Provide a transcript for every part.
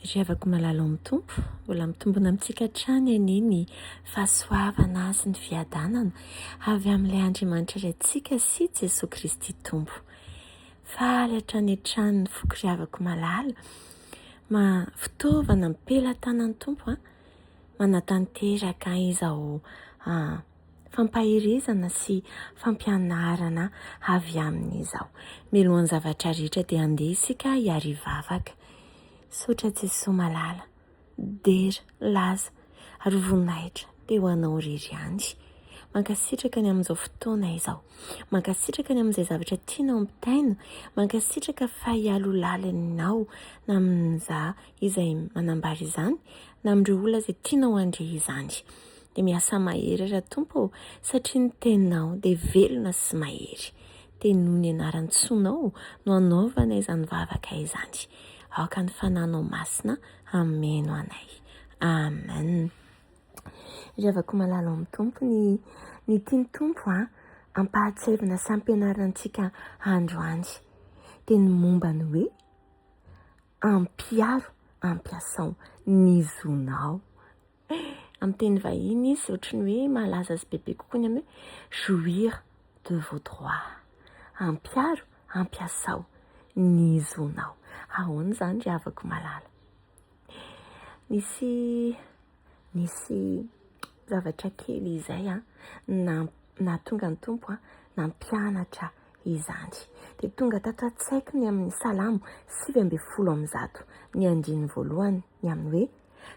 Ry havako malala ao amin'ny Tompo, mbola mitombina amintsika hatrany anie ny fahasoavana sy ny fiadanana avy amin'ilay Andriamanitra Raintsika sy Jesoa Kristy Tompo. Faly hatrany hatrany ny foko ry havako malala, ma fitaovana am-pelatanan'ny Tompo a, manatanteraka izao fampaherezana sy fampianarana avy aminy izao. Mialohan'ny zavatra rehetra dia andeha isika hiarivavaka. Misaotra Jesoa malala, dera, laza ary voninahitra dia ho anao irery ihany. Mankasitraka ny amin'izao fotoana izao. Mankasitraka ny amin'izay zavatra tianao ampitaina. Mankasitraka fa hialolalinao na amin'iza izay manambara izany na amin'ireo olona izay tianao handre izany. Dia miasa mahery ra Tompo ô, satria ny teninao dia velona sy mahery. Dia noho ny anaran-tsonao no anaovanay izany vavaka izany. Aoka ny Fanahinao Masina hameno anay. Amen. Ry havako malala ao amin'ny Tompo, ny ny tian'ny Tompo a, ampahatsiahivina sy ampianarina antsika androany dia ny momba ny hoe ampiharo, ampiasao ny zonao. Amin'ny teny vahiny izy ohatry ny hoe mahalaza azy bebe kokoa ny amin'ny hoe jouir de vos droits. Ampiharo, ampiasao ny zonao. Ahoana izany ry havako malala? Nisy nisy zavatra kely izay an, nahatonga ny Tompo an, nampianatra izany. Dia tonga tato an-tsaiko ny amin'ny Salamo 119, ny andininy voalohany, ny amin'ny hoe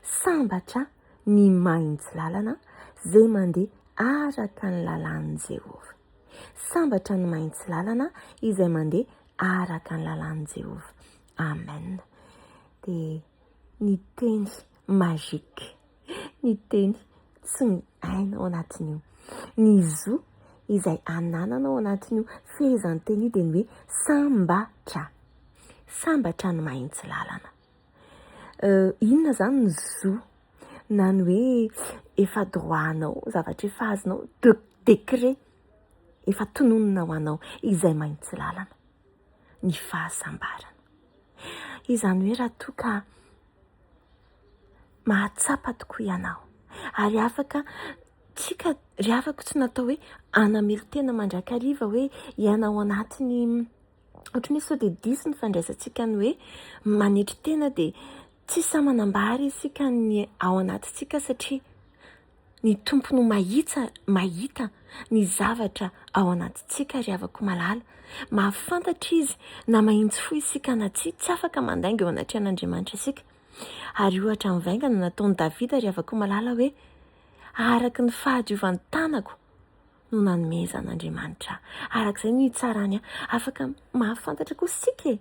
Sambatra ny mahitsy lalana izay mandeha araka ny lalàn'i Jehovah. Sambatra ny mahitsy lalana izay mandeha araka ny lalàn'i Jehovah. Amen. Dia ny teny magique, ny teny tsy miaina ao anatin'io. Ny zo izay ananana ao anatin'io fehezanteny io dia ny hoe sambatra. Sambatra ny mahitsy lalana. Inona izany ny zo na ny hoe efa droit anao, zavatra efa azonao, de décret efa tononina ho anao izay mahitsy lalana, ny fahasambarana. Izany hoe raha toa ka mahatsapa tokoa ianao ary afaka tsika ry havako tsy natao hoe hanamelo-tena mandrakariva hoe hiaina ao anatin'ny Ohatran'ny hoe sao dia diso ny fandraisantsika ny hoe manetry tena dia tsy sahy manambara isika ny ao anatintsika satria ny Tompo no mahitsa mahita ny zavatra ao anatintsika ry havako malala. Mahafantatra Izy na mahitsy fo isika na tsia, tsy afaka mandainga eo anatrehan'Andriamanitra isika. Ary ohatra mivaingana nataon'i Davida ry havako malala hoe araka ny fahadiovan'ny tanako no nanomezan'Andriamanitra ahy. Araka izay no hitsarany ahy. Afaka mahafantatra koa isika e!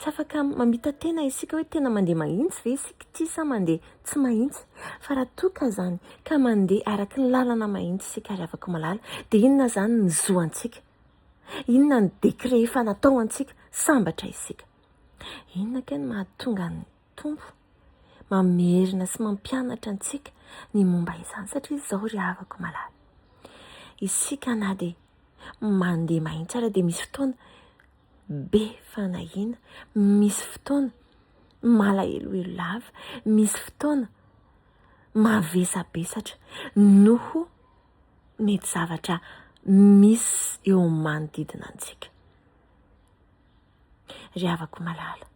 Tsy afaka mamita-tena isika hoe tena mandeha mahitsy ve isika ity sa mandeha tsy mahitsy. Fa raha toa ka izany ka mandeha araka ny lalana mahitsy isika ry havako malala, dia inona izany ny zo antsika? Inona ny décret efa natao antsika? Sambatra isika. Inona kay no mahatonga ny Tompo mamerina sy mampianatra antsika ny momba izany satria izao ry havako malala, isika na dia mandeha mahitsy ara dia misy fotoana be fanahiana, misy fotoana malahelohelo lava, misy fotoana mavesabesatra noho mety zavatra misy eo amin'ny manodidina antsika. Ry havako malala,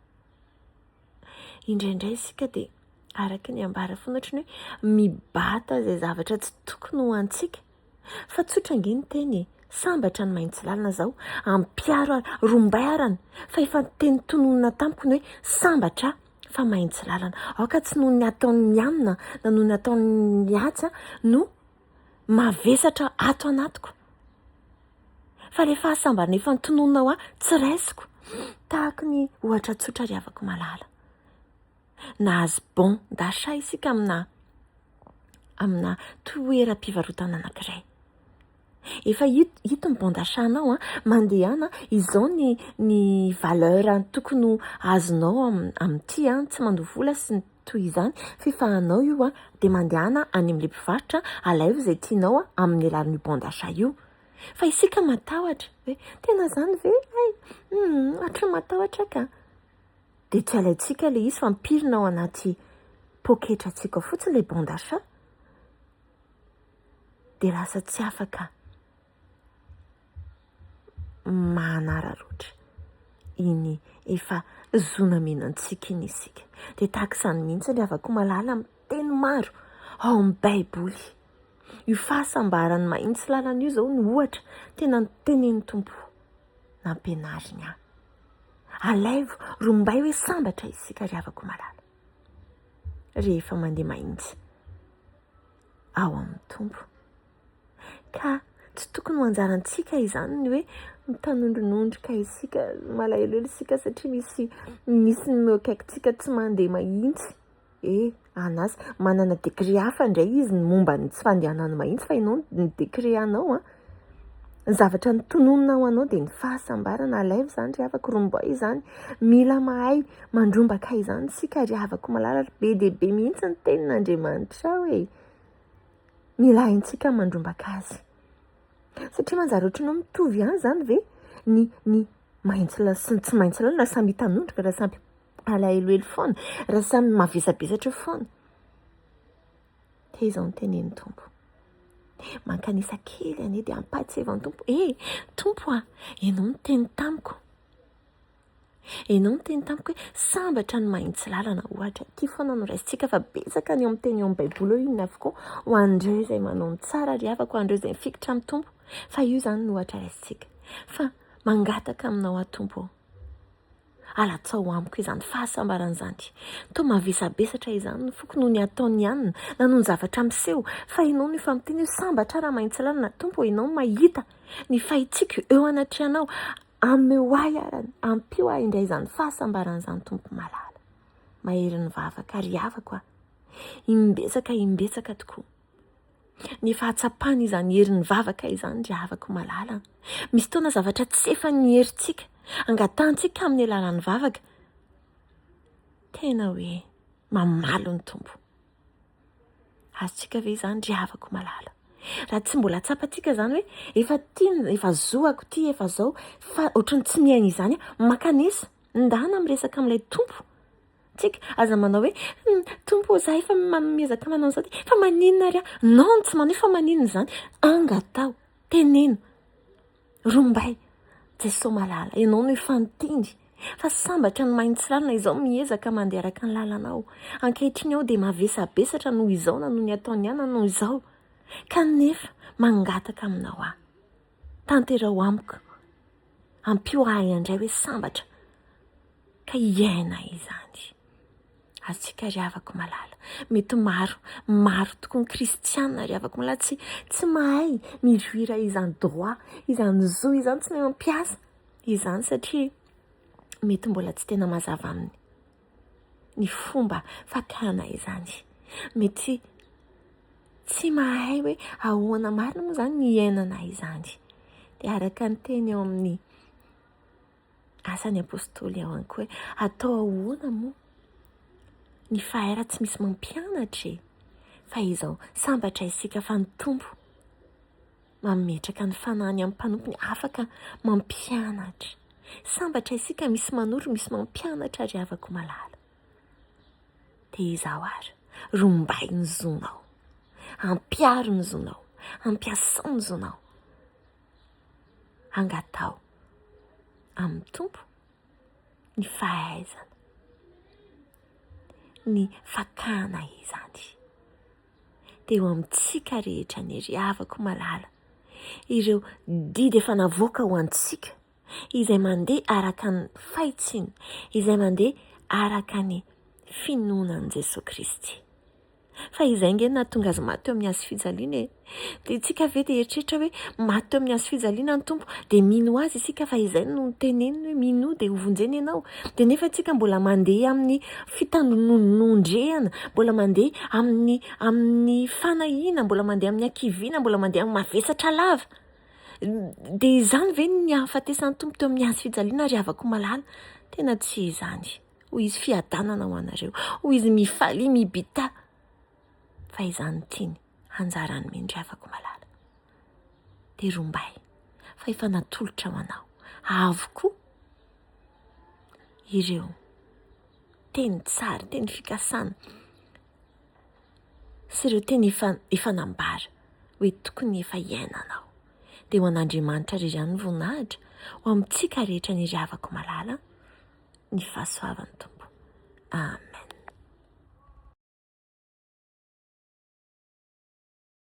indraindray isika dia araka ny ambara foana ohatran'ny hoe mibata izay zavatra tsy tokony ho antsika. Fa tsotra ange ny teny e, sambatra ny mahitsy lalana zao, ampiharo ary, rombay arany, fa efa teny tononina tamiko ny hoe sambatra fa mahitsy lalana. Aoka tsy noho ny ataon'ny anona na noho ny ataon'ny atsy no mavesatra ato anatiko. Fa ilay fahasambarana efa notononina ho ahy tsy raisiko. Tahaka ny ohatra tsotra ry havako malala. Nahazo bon d'achat isika amina amina toeram-pivarotana anankiray. Efa ito ny bon d'achat anao an, mandehana, izao ny ny valeur tokony ho azonao amin'ity an, tsy mandoa vola sy ny toy izany, f'efa anao io an, dia mandehana any amin'ilay mpivarotra, alaivo izay tianao amin'ny alalan'io bon d'achat io. Fa isika matahotra hoe tena izany ve hay? Ohatran'ny matahotra ka. Dia tsy alaintsika ilay izy fa mipirina ao anaty poketrantsika ao fotsiny ilay bon d'achat. Dia lasa tsy afaka manararaotra iny efa zo namena antsika iny isika. Dia tahaka izany mihitsy ry havako malala amin'ny teny maro ao amin'ny Baiboly. Io fahasambaran'ny mahitsy lalana io izao no ohatra tena notenenin'ny Tompo nampianariny ahy. Alaivo rombay hoe sambatra isika ry havako malala rehefa mandeha mahitsy ao amin'ny Tompo. Ka tsy tokony ho anjarantsika izany ny hoe mitanondronondroka isika, malahelohelo isika satria misy misy ny eo akaikintsika tsy mandeha mahitsy. Eh, anazy manana décret hafa indray izy ny momba ny tsy fandehanany mahitsy fa ianao ny décret anao an. Ny zavatra notononina ho anao dia ny fahasambarana. Alaivo izany ry havako, rombay izany. Mila mahay mandrombaka izany isika ry havako malala ary be dia be mihitsy ny tenin'Andriamanitra ao e. Mila haintsika ny mandrombaka azy. Satria manjary ohatran'ny hoe mitovy ihany izany ve ny ny mahitsy sy ny tsy mahitsy lalana, raha samy hitanondrika, raha samy alahelohelo foana, raha samy mavesabesatra eo foana. Dia izao no tenenin'ny Tompo. Mankanesa kely anie dia ampahatsiahivan'ny Tompo, eh Tompo a, ianao niteny tamiko. Ianao niteny tamiko hoe sambatra ny mahitsy lalana ohatra. Ity foana no raisintsika fa betsaka ny eo amin'ny teny eo amin'ny Baiboly eo inona avokoa ho an'ireo izay manao ny tsara ry havako, ho an'ireo izay mifikitra amin'ny Tompo. Fa io izany no ohatra raisintsika. Fa mangataka aminao aho Tompo ô. Alatsao amiko izany fahasambarana izany. Toa mavesabesatra izany ny foko noho ny ataon'ny anona na noho ny zavatra miseho. Fa ianao no efa miteny hoe sambatra aho raha mahitsy lalana. Tompo ô, ianao no mahita ny fahitsiko eo anatrehanao. Ameo ahy arany, ampio ahy indray izany fahasambarana izany Tompo malala. Mahery ny vavaka ry havako a. Imbetsaka imbetsaka tokoa. Ny fahatsapana izany herin'ny vavaka izany ry havako malala. Misy fotoana zavatra tsy efan'ny herintsika, angatahantsika amin'ny alalan'ny vavaka. Tena hoe mamaly ny Tompo. Azontsika ve izany ry havako malala? Raha tsy mbola tsapantsika izany hoe efa tiany, efa zoako ity, efa zao, fa ohatran'ny tsy miaina izany aho, mankanesa, ndana miresaka amin'ilay Tompo tsika, aza manao hoe Tompo ô, za efa miezaka manao an'izao ty, fa maninona ary aho? Non, tsy manao hoe fa maninona izany, angataho, teneno. Rombay, Jesoa malala, Ianao no efa niteny fa sambatra ny mahitsy lalana izao miezaka mandeha araka ny lalanao. Ankehitriny aho dia mavesabesatra noho izao na noho ny ataon'ny ana noho izao. Kanefa mangataka aminao aho. Tanteraho amiko. Ampio ahy handray hoe sambatra ka hiaina izany. Azontsika ry havako malala. Mety maro, maro tokoa ny kristiana ry havako malala tsy tsy mahay mi-jouir izany droit, izany zo izany, tsy mahay mampiasa izany satria mety mbola tsy tena mazava aminy ny fomba fakana izany. Mety tsy mahay hoe ahoana marina moa izany ny iainana izany. Dia araka ny teny ao amin'ny Asan'ny Apostoly ao ihany koa hoe atao ahoana moa ny fahay raha tsy misy mampianatra e? Fa izao, sambatra isika fa ny Tompo mametraka ny fanahiny amin'ny mpanompony afaka mampianatra. Sambatra isika misy manoro, misy mampianatra ry havako malala. Dia izao ary, rombay ny zonao, ampiaro ny zonao, ampiasao ny zonao. Angataho amin'ny Tompo ny fahaizana, ny fakana izany. Dia eo amintsika rehetra anie ry havako malala, ireo didy efa navoaka ho antsika, izay mandeha araka ny fahitsiana, izay mandeha araka ny finoana an'i Jesoa Kristy. Fa izay ange no nahatonga azy maty teo amin'ny hazo fijaliana e. Dia isika ve dia hieritreritra hoe maty teo amin'ny hazo fijaliana ny Tompo, dia mino azy isika fa izay no noteneniny hoe minoa dia hovonjena ianao. Dia nefa isika mbola mandeha amin'ny fitandronondrehana, mbola mandeha amin'ny amin'ny fanahiana, mbola mandeha amin'ny hakiviana, mbola mandeha amin'ny mavesatra lava. Dia izany ve ny hahafatesan'ny Tompo teo amin'ny hazo fijaliana ry havako malala? Tena tsy izany. Hoy izy, Fiadanana ho anareo. Hoy izy, Mifalia, mibità. Fa izany tiany, anjaran'ny mendry havako malala. Dia rombay, fa efa natolotra ho anao avokoa ireo. teny tsara, teny fikasana sy ireo teny efa efa nambara hoe tokony efa hiainanao. Dia ho an'Andriamanitra irery ihany ny voninahitra, ho amintsika rehetra ny ry havako malala, ny fahasoavan'ny Tompo. Amen.